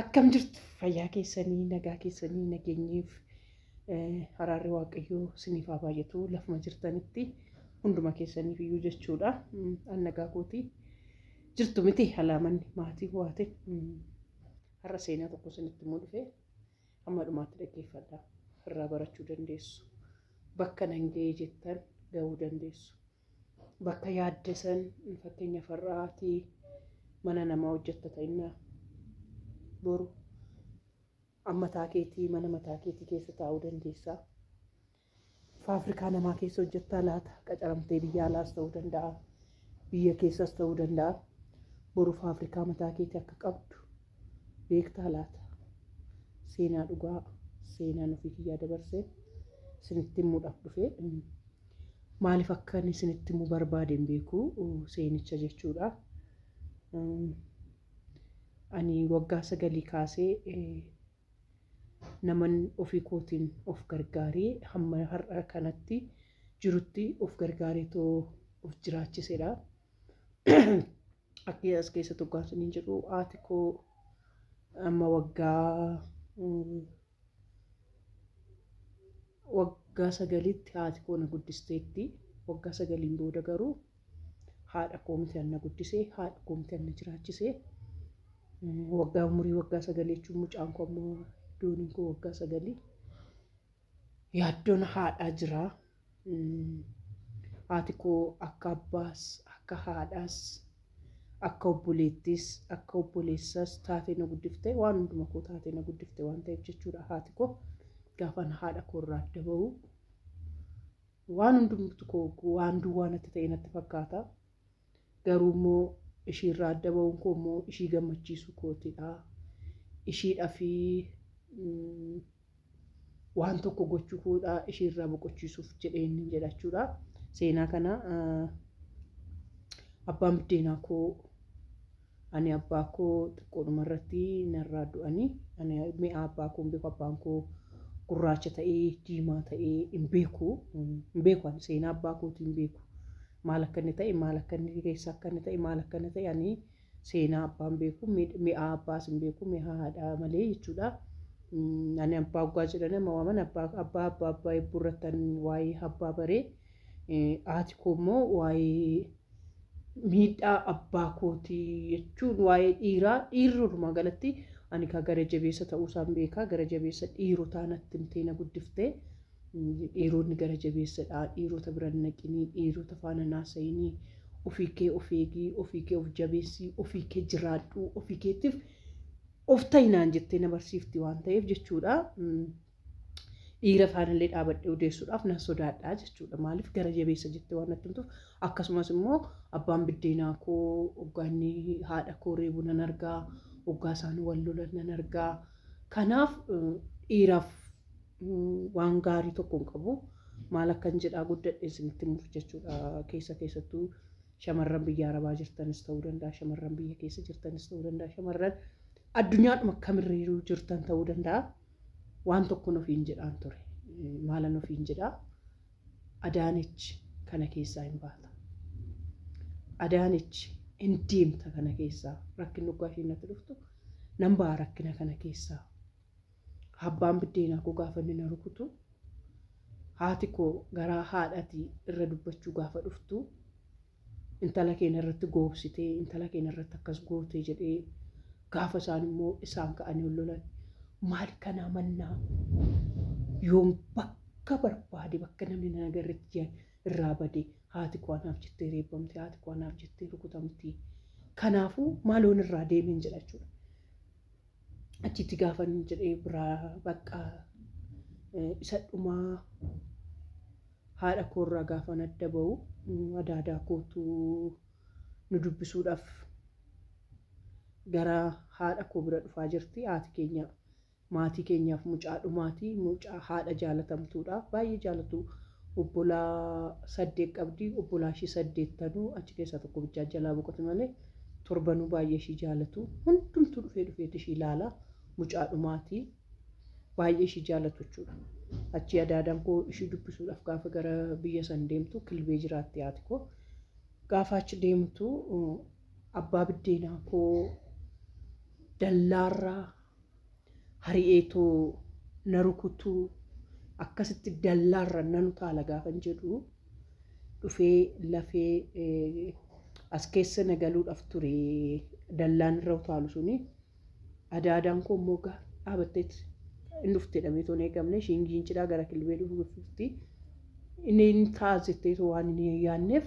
Akkam jirtu? Fayyaa keessanii, nagaa keessanii, nageenyiif araarri Waaqayyoo isiniif haa baay'atu lafuma jirtanitti hunduma keessaniif iyyuu jechuudha. An nagaa kooti. Jirtu miti alaamanni maatii waatiin. Har'a seenaa tokko isinitti immoo dhufe hamma dhumaatti dhaggeeffadha. Irraa barachuu dandeessu. Bakka nan ga'ee jettan ga'uu dandeessu. Bakka yaadde san, fakkeenyaaf har'aatii mana namaa hojjetta ta'innaa, boru mataa keetii mana mataa keetii keessa taa'uu dandeessaa. Faafrikaa namaa keessa hojjettaa laata, qacaramtee biyya alaas ta'uu danda'a, biyya keessas ta'uu danda'a. Boru faafrikaa mataa keetii akka qabdu beektaa laata? Seenaa dhugaa, seenaan ofii kiyyaa dabarsee isinitti himuudhaaf dhufe. Maaliif akka inni isinitti himuu barbaade hin beeku seenicha jechuudha. Ani waggaa 9 kaasee naman ofii kootiin of gargaaree hamma har'a kanatti jirutti of gargaareetoo of jiraachisedha. Akka as keessa tokko isiniin jedhu, haati koo amma waggaa 9tti haati koo na guddisteetti. Waggaa 9n booda garuu haadha koo miti na guddisee, haadha koo miti na jiraachisee. Waggaa umurii waggaa 9 jechuun mucaan koo ammoo dooniin koo waggaa 9. Yaaddoon haadhaa jira. Haati koo akka abbaas, akka haadhaas, akka obboleettis, akka obboleessas taatee na guddifte, waan hunduma koo taatee na guddifte waan ta'eef jechuudha. Haati koo gaafan haadha koo irraa adda ba'u waan hundumtu koo waan duwwaa natti ta'e natti fakkaata. Garuu immoo ishii irraa adda ba'uun koo immoo ishii gammachiisuu kootidha. Ishiidhaa fi waan tokko gochuu koodha, ishii irraa boqochiisuuf jedheen jedha jechuudha. Seenaa kana abbaan biddeenaa koo, ani abbaa koo xiqqoodhuma irratti narraa du'anii, ani mi'a abbaa koo hin beeku. Abbaan koo gurraacha ta'ee diimaa ta'ee hin beeku, hin beeku. Ani seenaa abbaa kootii hin beeku. Maal akka inni ta'e, maal akka inni keessa akka inni ta'e, maal akka inni ta'e, ani seenaa abbaa hin beeku, mi'a abbaas hin beeku, mi'a haadhaa malee jechuudha. Ani abbaa waggaa jedhan nama waaman, abbaa abbaa abbaa abbaa eebbuu irratti waa'ee abbaa baree. Haati koo immoo waa'ee miidhaa abbaa kootii jechuun waa'ee dhiiraa, dhiirri walumaa galatti ani kaa gara jabeessa ta'uu isaan beekaa, gara jabeessa dhiirotaa natti himtee na guddiftee. Dhiironni gara jabeessadha, dhiirota bira hin naqinii, dhiirota faana naasayinii, ofii kee of eegii, ofii kee of jabeessii, ofii kee jiraadhu, ofii keetiif of ta'inaan jettee na barsiifti waan ta'eef jechuudha. Dhiira faanallee dhaabadhee odeessuudhaaf nan sodaadha jechuudha. Maaliif? Gara jabeessa jettee waan natti himtuuf. Akkasumas immoo abbaan biddeenaa koo hoggaanni haadha koo reebu nan argaa, hoggaa isaan wal lolan nan argaa. Kanaaf dhiiraaf waan gaarii tokko hin qabu. Maal akkan jedhaa guddadhe isinitti himuuf jechuudha. Keessa keessattuu shamarran biyya Arabaa jirtanis ta'uu danda'a, shamarran biyya keessa jirtanis ta'uu danda'a, shamarran addunyaadhuma kamirra jirtan ta'uu danda'a. Waan tokko ofiin jedhaan ture. Maalan ofiin jedhaa? Adaanech kana keessaa hin baata. Adaanech hin deemta kana keessaa. Rakkinni dhugaa isheen natti dhuftu nan ba'a rakkina kana keessaa. Abbaan biddeenaa koo gaafa inni na rukutu, haati koo garaa haadhatii irra dubbachuu gaafa dhuftu, intala keenya irratti goobsitee, intala keenya irratti akkas gootee jedhee gaafa isaan immoo isaan ka'anii ol lolan, maal kanaa mannaa yoom bakka barbaade, bakka namni na agarretti irraa bade, haati koo anaaf jettee reebbamte, haati koo anaaf jettee rukutamti. Kanaafuu maaloon irraa deemeen jedha jechuudha. Achitti gaafan jedhee biraa bakka isa dhumaa haadha koorraa gaafan adda ba'u, adaadaa kootu nu dubbisuudhaaf gara haadha koo bira dhufaa jirti. Haati keenya maatii keenyaaf mucaa dhumaatii, mucaa haadha jaalatamtuudha. Baay'ee jaalatu. Obbolaa 8 qabdi. Obbolaa ishii 8tanuu achi keessaa tokko bichaa jalaa boqote malee torbanuu baay'ee ishii jaalatu. Hundumtuu dhufee dhufeet ishii ilaala. Mucaa dhumaatii baay'ee ishii jaalatu jechuudha. Achi adaadaan koo ishii dubbisuudhaaf gaafa gara biyya san deemtu, Kilbee jiraatti haati koo. Gaafa achi deemtu abbaa biddeenaa koo dallaarraa hari'eetoo na rukutuu akkasitti dallaarra nan utaala gaafan jedhu dhufee lafee as keessa na galuudhaaf ture dallaan irra utaalu suni. Adaadaan koo immoo dhaabatteet inni dhufte jedhamee toon eegamne ishiin giincidhaa gara kilbee dhufti. Inni hin taasifteetu waan hin yaadneef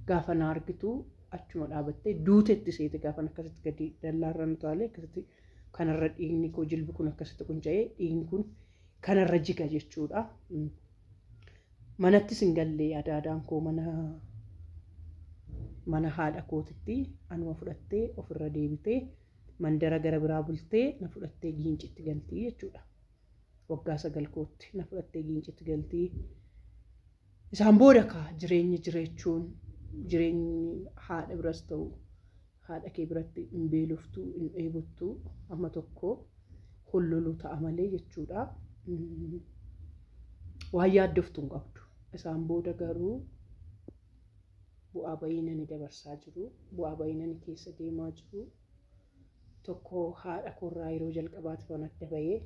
gaafa na argitu achuma dhaabattee duutetti seete gaafa akkasitti gadi dallaarra nu taale akkasitti kanarra dhiigni koo jilbi kun akkasitti qunca'ee dhiigni kun kanarra jiga jechuudha. Manattis hin galle adaadaan koo mana haadha kootitti anuma fudhattee ofirra deebitee mandara gara biraa bultee na fudhattee giincitti galtii jechuudha. Waggaa 9 kootti na fudhattee giincitti galtii. Isaan booda kaa jireenya jireechuun jireenyi haadha biras ta'u haadha kee biratti hin beeloftuu hin dheebottuu amma tokko holloluu ta'a malee jechuudha. Waan yaaddoftuu hin qabdu. Isaan booda garuu bu'aa bayii nani dabarsaa jiru. Bu'aa bayii nani keessa deemaa jiru. Tokko haadha koorraa yeroo jalqabaatiif waan adda bahee.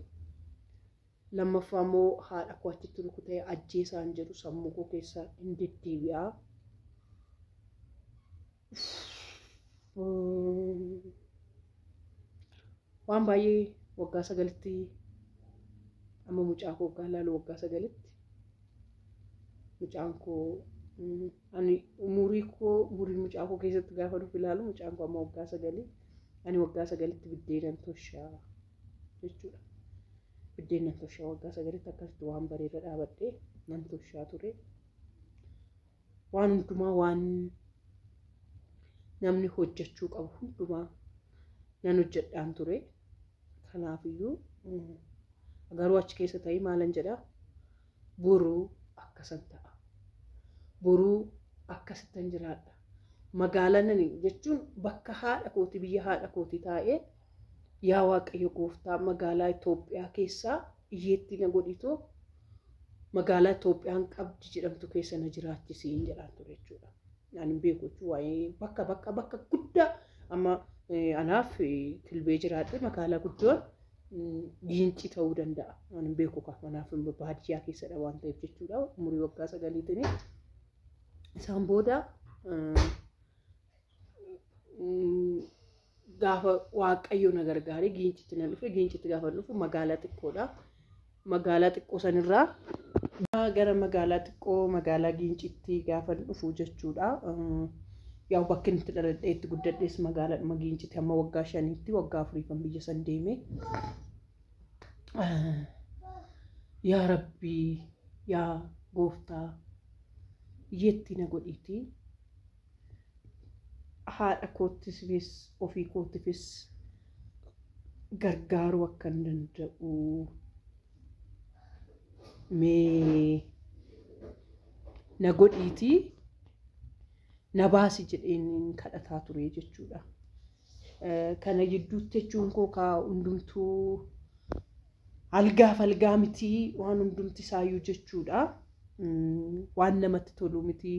Lammaffaa immoo haadha koo achitti rukutee ajjeesaan jedhu sammuu koo keessa hin deddeebi'aa. Waan baay'ee waggaa 9tti amma mucaa koo waggaa ilaalu waggaa 9tti mucaan koo ani umurii koo umurii mucaa koo keessatti gaafa dhufu ilaalu mucaan koo amma waggaa 9 ani waggaa 9tti biddeenan toshaa jechuudha. Biddeenan toshaa waggaa 9tti akkasitti waan bareeda dhaabadhee nan toshaa ture. Waan hundumaa waan namni hojjechuu qabu hundumaa nan hojjedhaan ture. Kanaafiyyuu garuu achi keessa ta'ee maalan jedhaa boruu akkasan ta'a. Boruu akkasittan jiraadha. Magaalaa nani jechuun bakka haadha kootii biyya haadha kootii taa'ee yaa Waaqayyo gooftaa magaalaa Itoophiyaa keessaa hiyyeettii na godhitoo magaalaa Itoophiyaan qabdi jedhamtu keessa na jiraachisiin jedhaan ture jechuudha. Ani hin beeku jechuun waa'ee bakka bakka bakka guddaa amma anaaf kilbee jiraadhe magaalaa guddoon giincii ta'uu danda'a. Ani hin beeku kanaaf baadiyyaa keessadha waan ta'eef jechuudha. Umurii waggaa 9tiin isaan booda gaafa Waaqayyo na gargaaree giincitti na dhufe giincitti gaafa dhufu magaalaa xiqqoodha. Magaalaa xiqqoo sanirraa gara magaalaa xiqqoo magaalaa giincitti gaafa dhufu jechuudha. Yaa bakki inni itti dhaladhee itti guddadhees magaalaadhuma giincitti hamma waggaa 5tti waggaa 4 kan biyya san deeme. Yaa Rabbii yaa gooftaa hiyyeettii na godhiitii haadha koottifis ofii koottifis gargaaruu akka hin danda'u mee na godhiitii na baasi jedheen kadhataa ture jechuudha. Kana gidduutti jechuun koo kaa hundumtuu algaaf algaa miti waan hundumti isaayyuu jechuudha. Waan namatti tolu miti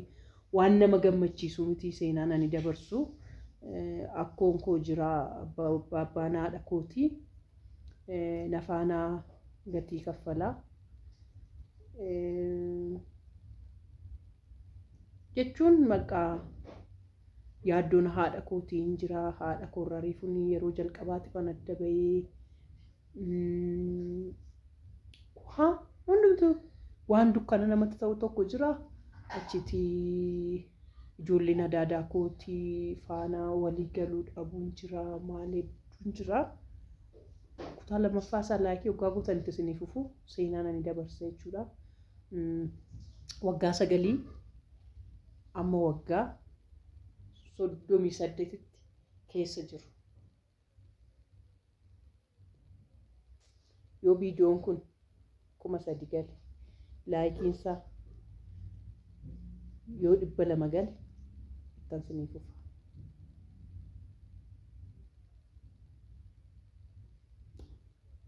waan nama gammachiisu miti seenaan ani dabarsu. Akkoon koo jira abbaan haadha kooti. Nafaanaa gatii kaffalaa. Jechuun maqaa yaaddoon haadha kootiin jira. Haadha koorraa reefuun yeroo jalqabaatiif an adda bahee hundumtuu waan dukkana namatti ta'u tokko jira. Achitti ijoolleen adaadaa kootii faana walii galuu dhabuun jira. Maal hedduun jira. Kutaa lammaffaa isaa laayikii waggaa gootanitti isiniif fufu seenaan ani dabarse jechuudha. Waggaa 9 amma waggaa 38tti keessa jiru. Yoo viidiyoon kun 3000 gale laayikiinsaa yoo 200 gale ittan isiniif fufa.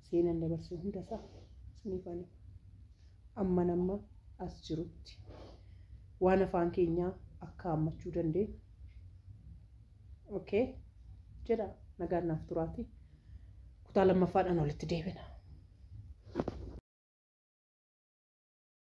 Seenaan dabarse hundasaa isiniif ani amma nama as jirutti waan afaan keenyaa akka hammachuu dandeenyu. Okay jedha nagaan naaf turaati. Kutaa lammaffaadhaan walitti deebina.